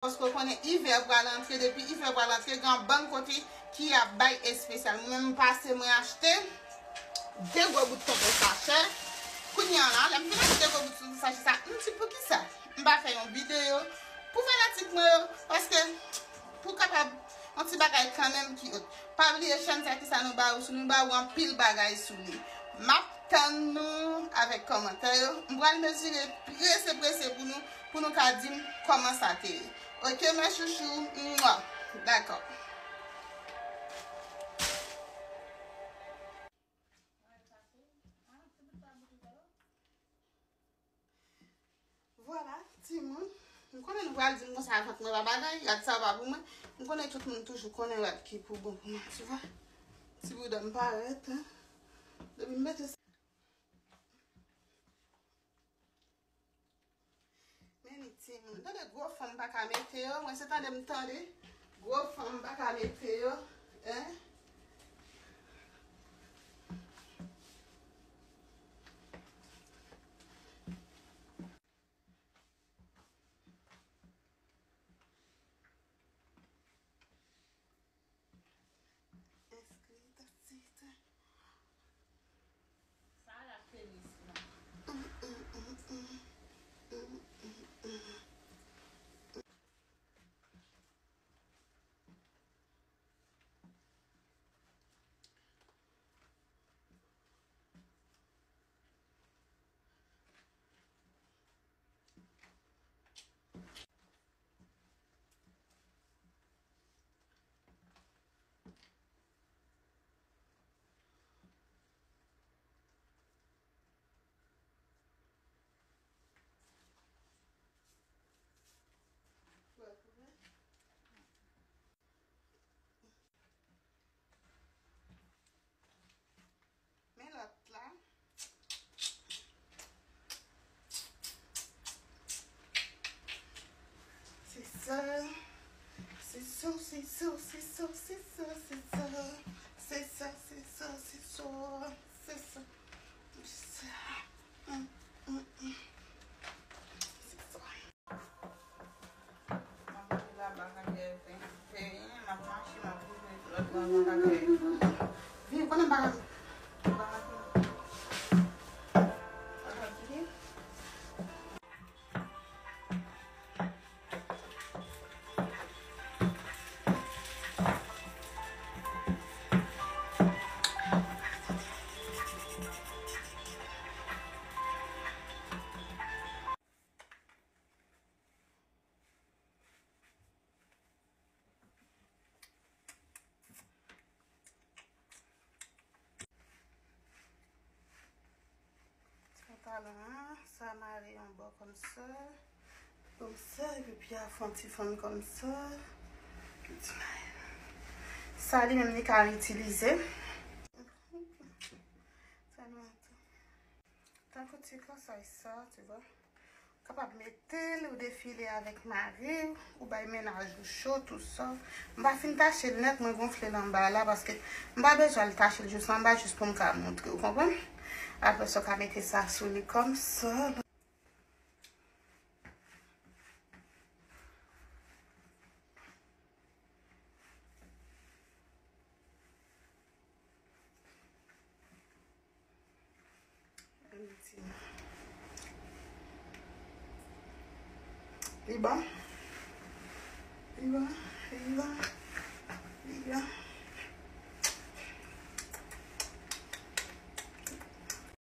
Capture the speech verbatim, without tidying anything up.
Paske w konnen ivè pral antre, depi ivè pral antre, gen yon bann kote ki ap bay espesyal. Mwen menm, m pase, mwen achte de gwo bout tonton sachè. Kounye a la, lè m fin achte de gwo bout tonton sachè sa, m di poukisa m pa fè yon videyo pou fanatik mwen yo, paske pou kapab yon ti bagay kanmenm ki ot. Pa bliye chèn sa ki sa nou ba ou sou li, nou ba ou anpil bagay sou li. M ap tann nou avèk kòmantè yo. M pral mezire prese prese pou nou, pou nou ka di m kòman sa te ye. Oke, mè chouchou. Mwa. Dakò. Vwala, timoun. M konnen nou pral di m konsa vant mwen pa bagay, rad sa pa pou mwen. M konnen tout moun toujou konnen rad ki pou bon pou mwen, tu vois. Ti bouda m parèt, hein. Depi m mete sa. Men li timoun. Tande gwo fon m pa ka mete yo. Mwen se tande m tande. Gwo fon m pa ka mete yo. Hein? Eskri taksita. Sa la tenis la. Men lòt la. Se sa. Se sa, se sa, se sa, se sa, se sa. Se sa, se sa, se sa, se sa. Se sa. Mm, mm, mm. Se sa. M ap ale laba kay Kevin. Kevin, m ap mache, m ap rive lòt bò nan kay Kevin. Vin, konnen m pa ka. Pantalon an, sa mare yon bò kòmsa, kòmsa, epi pye a fè yon ti fann kòmsa. Sa li menm li ka itilize. Sa nou Tankou ti konsèy sa, tu vois. Ou kapab mete l, ou defile avèk mari w, ou bay mennaj ou cho, tou sa. M pa fin tache l nèt, mwen gonfle l anba la, paske m pa bezwen al tache l jis anba, jis pou m ka montre, ou konprann? Apre sa, w ka mete sa sou li kòmsa. Li bon? Li bon? Li bon?